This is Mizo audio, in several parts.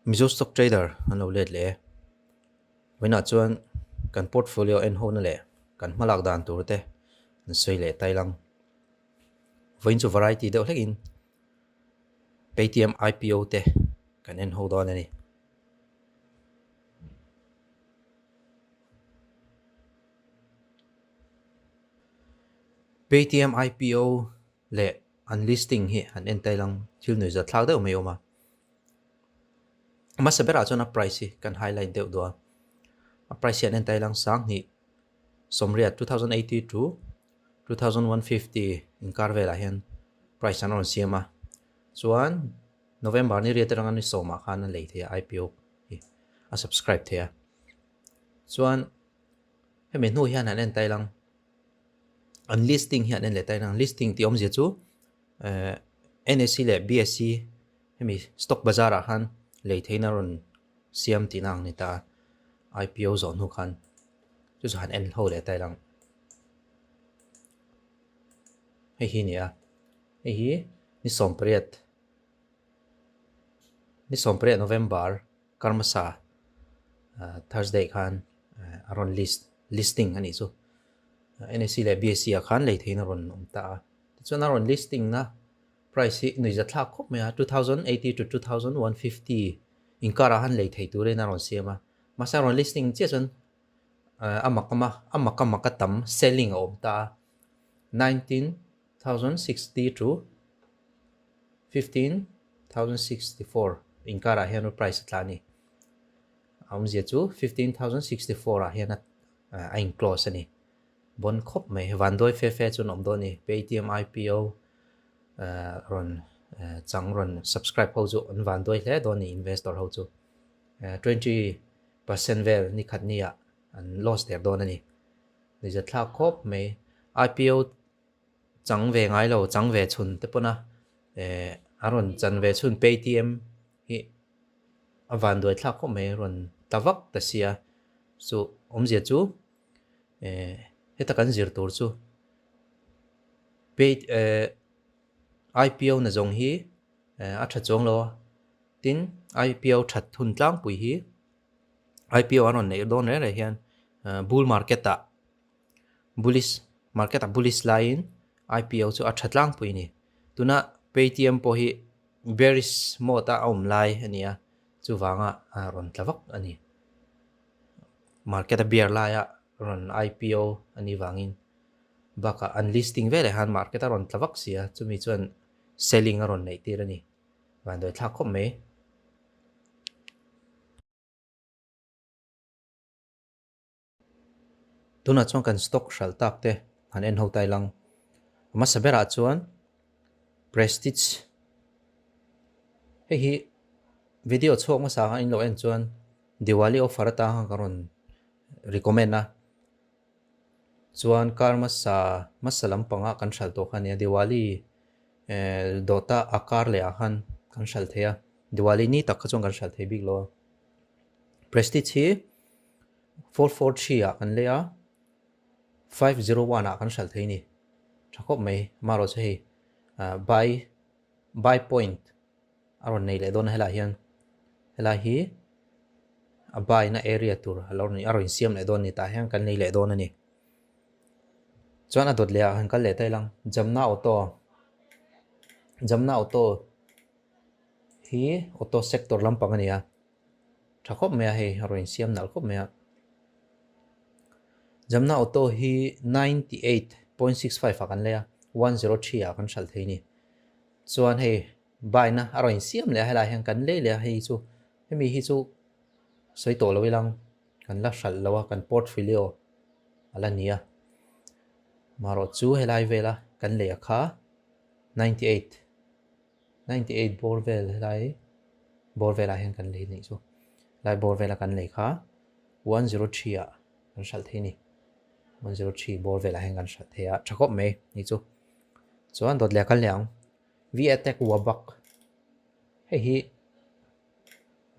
Mizo Stock Trader an lo let leh e. Vawiinah chuan kan portfolio en hona leh kan hmalak dan tur te an sawi leh tai lang. Vawiin chu variety deuh hlekin Paytm IPO te kan en ho dawn a ni. Paytm IPO leh an listing hi an en tai lang thil nuihzat thlak deuh mai a awm a. A hmasa berah chuan a price hi kan highlight deuh duh a, a price hi an en tai lang 1000 sawmriat 2080 to 2150 inkar velah hian price an rawn siam a, chuan November ni riat atanga ni sawmah khan a lei thei a IPO hi a subscribe thei a, chuan hemi hnu hian an en tai lang an listing hi an en leh tai lang listing tih awmzia chu eh N_S_E leh B_S_E hemi stock bazar ah khan lei theihna rawn siam tihna ang ni ta a I_P_O zawh hnu khan chu chu han en ho leh ta ilang hei hi a ni a hei hi ni 18 ni 18 November karmasa Thursday khan a rawn list listing a nih chu N_S_E leh B_S_E ah khan lei theihna rawn awm ta a tichuan a rawn listing na Price hi nuihza thlak khawp mai a, 2080 to 2150 inkarah han lei thei turin a rawn siam a, mahse a rawn listing chiah chuan a mak a a mak a mak a tam selling a awm ta a, 19060 to 15064 inkarah hian price a tla a ni. A awmzia chu 15064 ah hian a in close a ni. Bon khawp mai, vanduai fe fe chuan awm dawn a ni. Paytm IPO rawn chang rawn subscribe ho chu an vanduai hle dawn a ni investor ho chu. 20% vel ni khat ni ah an loss der dawn a ni. Nuihzat thlak khawp mai. IPO chang ve ngai lo, chang ve chhun te pawn a a rawn chan ve chhun Paytm hi a vanduai thlak khawp mai rawn ta vak ta sia. Chu awmzia chu. Eh heta kan zir tur chu paid eh IPO na zawng hi eh a tha chuang lo a tin IPO that hun tlangpui hi IPO an rawn neih dawn reng reng hian bull market ah bullish market ah bullish laiin IPO chu a tha tlangpui a ni tuna paytm pawh hi bearish mode a awm lai a ni a chuvanga rawn tla vak a ni. Market a bear laia rawn IPO a nih vangin bakah an listing veleh khan market a rawn tla vak si a, chumi chuan selling a rawn neih tir a ni. Vanduai thlak khawp mai. Tunah chuan kan stock hralh tak te han en ho ta ilang. A hmasa berah chuan Prestige hei hi video chhuak hmasa khan in lo en chuan Diwali offer atang khan ka rawn recommend a, chuan car hmasa hmasa lampanga kan hralh tawh kha a nia Diwali eh dawta a kar leh ah khan kan hralh thei a, Diwali ni tak kha chuan kan hralh thei bik lo a, Prestige hi 443 ah kan lei a, 501 ah kan hralh thei a ni, tha khawp mai amaherawh chu hei buy buy point a rawn nei leh dawn a helai hian helai hi a buy na area tur a lo a rawn insiam leh dawn a ni tah hian kan nei leh dawn a ni chuan a dawt leh ah han kal leh ta ila Jamna auto Jamna auto hi auto sector lampang a ni a tha khawp mai a hei a rawn insiam nalh khawp mai a Jamna auto hi 98.65 ah kan lei a 103 ah kan hralh thei a ni. Chuan hei baina a rawn insiam leh a helaiah hian kan lei leh a hei chu hemi hi chu sawi tawh lo ilang kan la hralh lo a kan portfolio a la ni a marawh chu helai vela kan lei a kha 98 98 bawr vel helai bawr velah hian kan lei nih chu helai bawr vela kan lei kha 103 ah kan hralh thei a ni 103 bawr velah hian kan hralh thei a tha khawp mai ni chu. Chuan dawt leh kal leh ang. V attack Wabak. Hei hi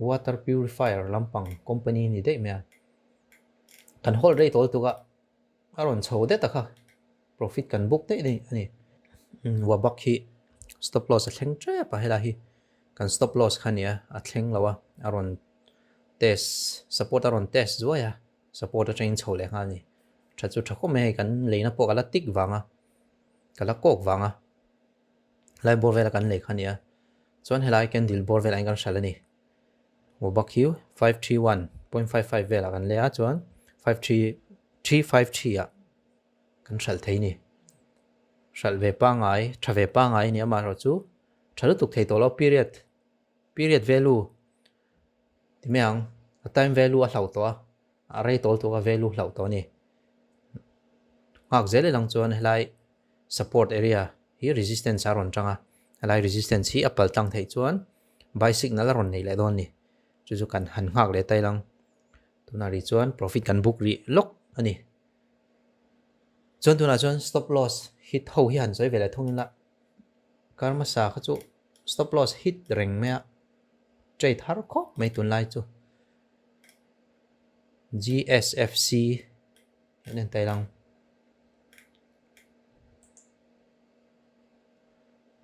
water purifier lampang company ni daih mai a. Kan hold rei tawl tuk a, a rawn chho det a kha. Profit kan book daih daih a ni. Wabak hi stop loss a thleng tep a helai hi. Kan stop loss kha nia a thleng lo a, a rawn test support a rawn test zuai a, support atangin chho leh nghal a ni. Tha chu tha khawp mai hei kan leina pawh ka la tik vang a, ka la kawk vang a, lai bawr vela kan lei kha nia. Chuan helai candle bawr velah hian kan hralh a ni. Mobak hi 531.55 velah kan lei a chuan 53 353 ah kan hralh thei a ni. Hralh ve pangai, tha ve pangai a ni amaherawhchu tha lutuk thei tawh lo period period value ti mai ang a time value a hlauh tawh a, a rei tawl tawh a value hlauh tawh a ni. Nghak zel ilang chuan helai support area hi resistance a rawn tang a, helai resistance hi a pal tlang theih chuan buy signal a rawn nei leh dawn a ni. Chu chu kan han nghak leh ta ilang tunah rih chuan profit kan book rih lawk a ni. Chuan tunah chuan stop loss hit ho hi han sawi ve leh thung ila kar hmasa kha chu stop loss hit reng mai a trade har khawp mai tunlai chu GSFC hian en ta ilang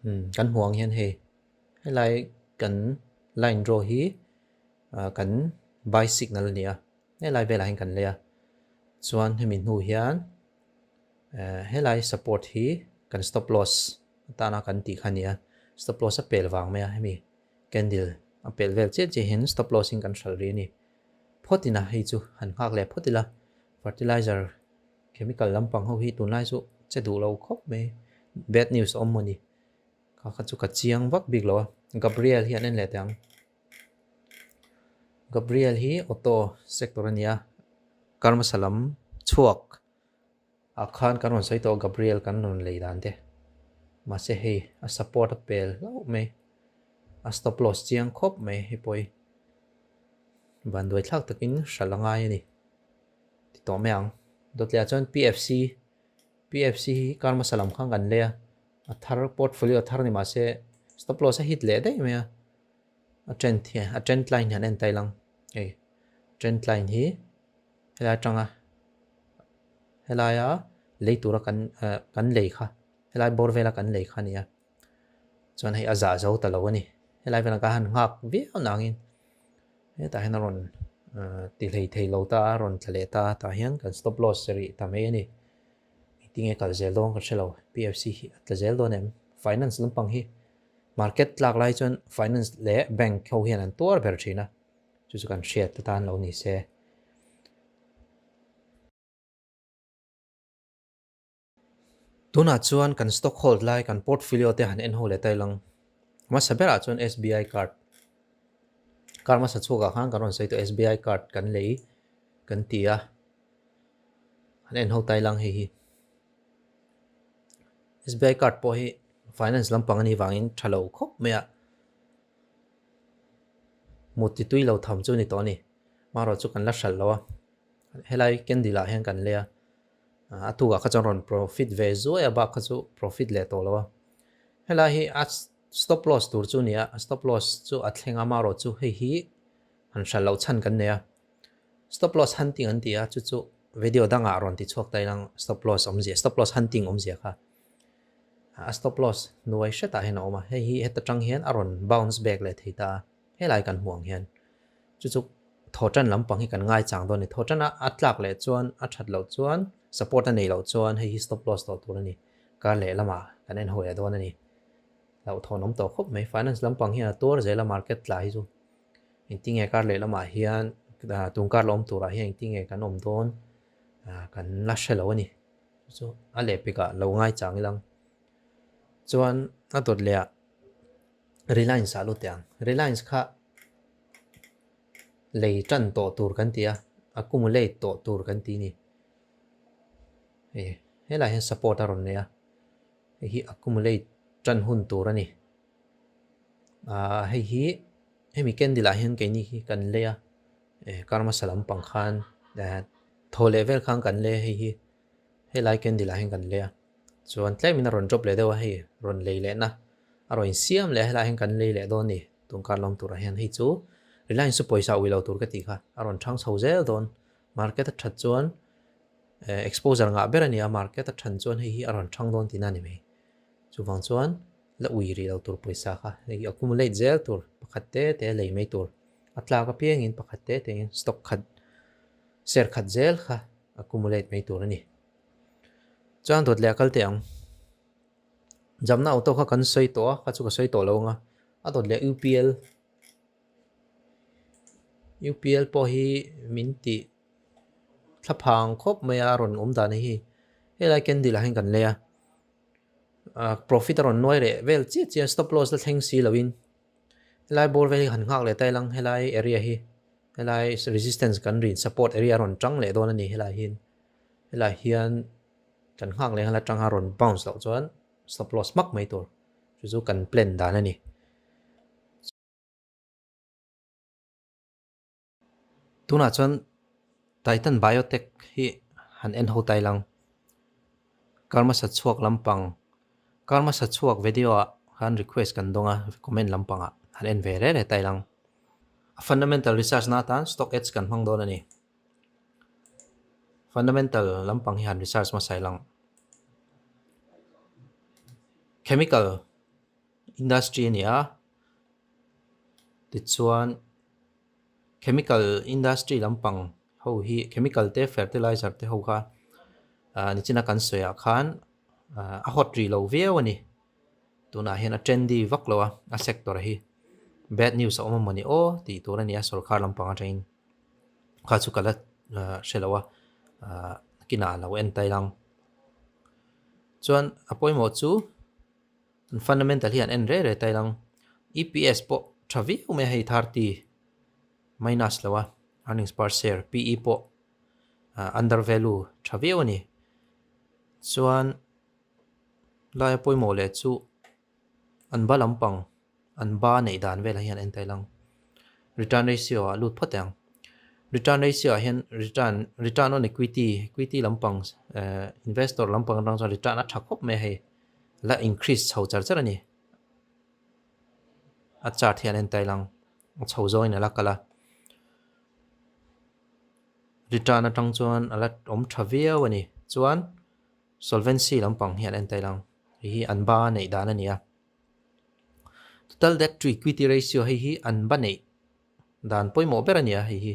umm kan hmuh ang hian hei helai kan line draw hi kan buy signal a ni a. Helai velah hian kan lei a, chuan hemi hnu hian helai support hi kan stop loss atana kan tih kha a ni a, stop loss a pel vang mai a, hemi candle a pel vel chiah chiah hian stop loss in kan hralh rih a ni. Phawt ina hei chu han nghak leh phawt ila, fertilizer chemical lampang ho hi tunlai chu che duh lo khawp mai, bad news a awm maw ni, kha kha chu ka chiang vak bik lo a, Gabriel hi an en leh teh ang. Gabriel hi auto sector a ni a, kar hmasa lam chhuak ah khan kan rawn sawi tawh a Gabriel kan rawn lei dan te mahse hei a support a pel hlauh mai a stop loss chiang khawp mai hei pawh hi vanduai thlak takin hralh a ngai a ni ti tawh mai ang dawt leh ah chuan PFC PFC hi kar hmasa lam khan kan lei a a thar portfolio a thar ni mahse stop loss a hit leh daih mai a. A trend hi a trend line hian a en tail ang hei trend line hi helai atanga helaia lei tura kan eh kan lei kha helai bawr vela kan lei kha a ni a chuan hei a zah zo ta lo a ni helai velah ka han nghak viau nangin hetah hian a rawn eh ti hlei thei lo ta a rawn tla leh ta a tah hian kan stop loss rih ta mai a ni engtinge kal zel dawn ka hre lo P F C hi a tla zel dawn em finance lampang hi. Market tlak lai chuan finance leh bank ho hian an tuar ber thin a, chu chu kan hriat atan lo ni se. Tunah chuan kan stock hold lai kan portfolio te han en ho leh ta ilang. Hmasa berah chuan SBI card. Kar hmasa chhuakah khan kan rawn sawi tawh SBI card kan lei kan ti a, han en ho ta ilang hei hi. SBI card pawh hi finance lampang a nih vangin tha lo khawp mai a, mut ti tui lo tham chu a ni tawh a ni. Marawh chu kan la hralh lo a, helai candle ah hian kan lei a, a tukah kha chuan rawn profit ve zuai a bak kha chu profit leh tawh lo a. Helai hi a stop loss tur chu a ni a, a stop loss chu a thleng a marawh chu hei hi han hralh loh chhan kan nei a. Stop loss hunting an ti a, chu chu video dangah rawn ti chhuak ta ilang stop loss awmzia, stop loss hunting awmzia kha. A stop loss hnuai hretah hian a awm a, hei hi heta tang hian a rawn bounce back leh thei ta a, helai kan hmuh ang hian. Chu chu thaw tan lampang hi kan ngaichang dawn a ni. Thaw tana a tlak leh chuan a that loh chuan support a nei loh chuan hei hi stop loss tawh tur a ni. Kar leh lamah kan en hawi a dawn a ni. Hlauhthawn awm tawh khawp mai. Finance lampang hian a tuar zel a market tla hi chu. Engtinge kar leh lamah hian tun kar la awm turah hian engtinge kan awm dawn kan la hre lo a ni. Chu a lehpekah lo ngaichang ilang. Chuan a dawt leh ah Reliance ah lut teh ang. Reliance kha lei tan tawh tur kan ti a, accumulate tawh tur kan ti ni. Hei helai hian support a rawn nei a, hei hi accumulate tan hun tur a ni. Hei hi hemi candle ah hian keini hi kan lei a, kar hmasa lampang khan thaw leh vel khan kan lei a hei hi helai candle ah hian kan lei a chuan tlemin a rawn drop leh deuh a hei rawn lei leh na a rawn insiam leh a helai ah hian kan lei leh dawn a ni tun kar lawm turah hian hei chu Reliance chu pawisa ui lo tur ka tih kha a rawn thang chho zel dawn market a that chuan exposure ngah ber a ni a market a than chuan hei hi a rawn thang dawn tihna a ni mai chuvang chuan. La ui rih lo tur pawisa kha hei accumulate zel tur pakhat te te lei mai tur a tlak apiangin pakhat te te in stock khat share khat zel kha accumulate mai tur a ni. Chuan dawt leh a kal teh ang. Jamna auto kha kan sawi tawh a kha chu ka sawi tawh lo ang a a dawt leh UPL UPL pawh hi min tih thlaphang khawp mai a a rawn awm dan hi helai candle ah hian kan lei a. Profit a rawn nuai leh vel chiah chiah a, stop loss la thleng si loin helai bawr vel hi han nghak leh ta ilang helai area hi helai resistance kan rin support area a rawn tang leh dawn a ni helai hian helai hian kan nghak leh nghal atanga rawn bounce loh chuan stop loss hmak mai tur chu chu kan plan dan a ni. Tunah chuan Titan Biotech hi han en ho tai lang. Karma sa chhuak lampang Karma sa chhuak video ah khan request kan dawng a, comment lampang ah han en ve reh reh tai lang. A fundamental research na atan stock ads kan hmang dawn a ni. Fundamental lampang hi han research hmasa i lang. Chemical industry a ni a, tichuan chemical industry lampang ho hi chemical te fertilizer te ho kha ah nichina kan sawi ah khan ah a hot rih lo viau a ni tunah hian a trendy vak lo a a sector hi bad news a awm a mawni aw tih tur a ni a sorkar lampang atangin kha chu ka la hre lo a ah kinah a lo en tai lang chuan a pawimawh chu. An fundamental hi an en reh reh ta ilang. EPS pawh tha viau mai a hei 30 minus lo a, earnings per share PE pawh under value tha viau a ni. Chuan laia pawimawh leh chu an ba lampang an ba neih dan velah hian en ta ilang. Return ratio ah lut phawt ang. Return ratio ah hian return return on equity equity lampang investor lampang atang chuan return a tha khawp mai a hei. La increase chho char char a ni. A chart hi an en tai lang. A chho zawngin a la kal a. Return atang chuan a la awm tha viau a ni. Chuan solvency lampang hi an en tai lang. Hei hi an ba neih dan a ni a. Total debt to equity ratio hei hi an ba neih dan pawimawh ber a ni a hei hi.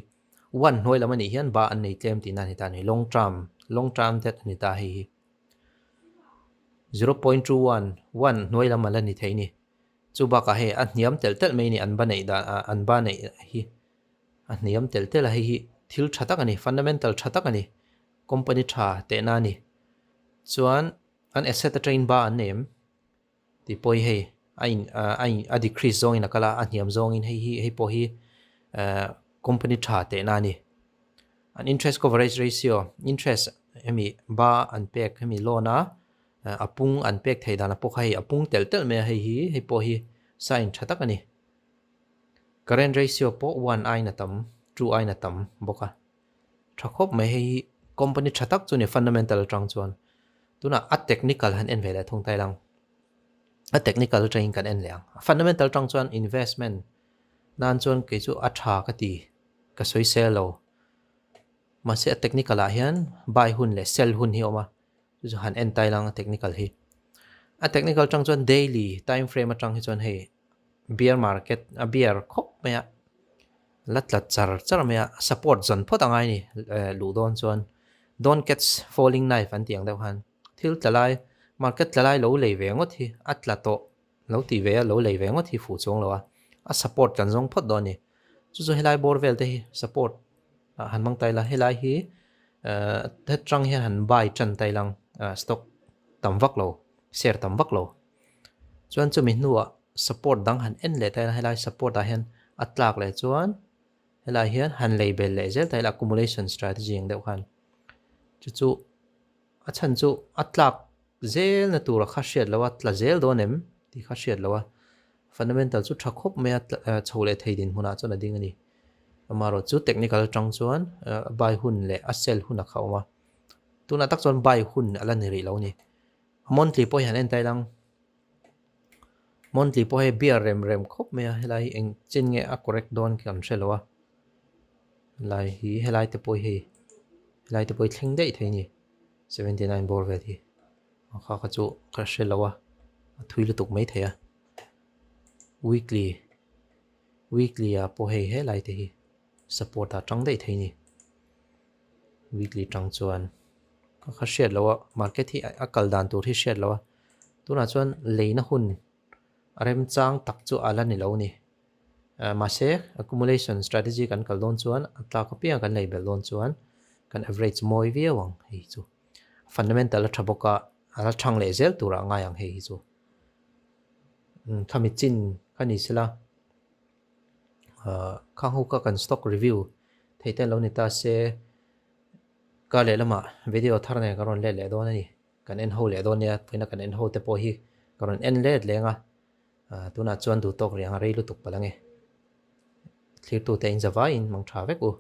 One hnuai lam a nih hian ba an nei tlem tihna a ni ta a ni. Long term long term debt a ni ta hei hi. 0.21 one hnuai lam a la ni thei ni. Chu bakah hei a hniam telh telh mai a ni an ba neih dan ah an ba neih hi a hniam telh telh a hei hi thil tha tak a ni fundamental tha tak a ni company tha tehna a ni. Chuan an asset atangin ba an nei em tih pawh hi hei a in a in a decrease zawngin a kal a a hniam zawngin hei hi hei pawh hi eh company tha tehna a ni. An interest coverage ratio interest hemi ba an pek hemi loan a a pung an pek theih dan a pawh kha hei a pung telh telh mai a hei hi hei pawh hi sign tha tak a ni. Current ratio pawh one aiin a tam two aiin a tam bawk a tha khawp mai hei hi company tha tak chu a ni fundamental atang chuan tunah a technical han en ve leh thung ta ila a technical atangin kan en leh ang a fundamental atang chuan investment nan chuan kei chu a tha ka ti. Ka sawi sel lo. Mahse a technical ah hian buy hun leh sell hun hi a awm a, chu chu han en tai lang a technical hi. A technical atang chuan daily time frame atang hi chuan hei bear market a bear khawp mai a, la tla char char mai a, support zawn phawt a ngai a ni luh dawn chuan don't catch falling knife an tih ang deuh khan thil tla lai market tla lai lo lei ve ngawt hi a tla tawh. Lo tih ve a, lo lei ve ngawt hi fuh chuang lo a, a support kan zawng phawt dawn a ni. Chu chu helai bawr vel te hi support ah han hmang ta ila, helai hi hetang hian han buy tan ta ila stock tam vak lo, share tam vak lo. Chuan chumi hnuah support dang han en leh ta ila, helai support ah hian a tlak leh chuan helai hian han lei bel leh zel ta ila accumulation strategy ang deuh khan. Chu chu. A chhan chu a tlak zelna tura kha hriat loh a, tla zel dawn em tih kha hriat loh a, fundamental chu tha khawp mai a, chho leh thei dinhmunah chuan a ding a ni. Amaherawh chu technical atang chuan a buy hun leh a sell hun a kha awm a, tunah tak chuan buy hun a la ni rih lo a ni. A monthly pawh hi han en ta ilang, monthly pawh hei bear rem rem khawp mai a, helai hi eng chin nge a correct dawn kan hre lo a, helai hi helai te pawh hi hei helai te pawh hi thleng daih thei a ni 79 bawr vel hi a kha kha chu ka hre lo a. A thui lutuk mai thei a. Weekly weekly ah pawh hei helai te hi support ah tang daih thei a ni. Weekly tang chuan ka kha hriat loh a market hi a kal dan tur hi hriat loh a tunah chuan leina hun a remchang tak chu a la ni lo a ni. Mahse accumulation strategy kan kal dawn chuan a tlak apiang kan lei belh dawn chuan kan average mawi viau ang hei hi chu. Fundamental a tha bawk a a la thang leh zel turah a ngai ang hei hi chu. Khami chin kha ni sela khang ho kha kan stock review thei te lo ni ta se ka lehlamah video thar nen ka rawn let leh dawn a ni. Kan en ho leh dawn nia vawiina kan en ho te pawh hi ka rawn en let leng a tunah chuan duh tawk riang a rei lutuk palh ange. Thlirtute in zavaiin mang tha vek u.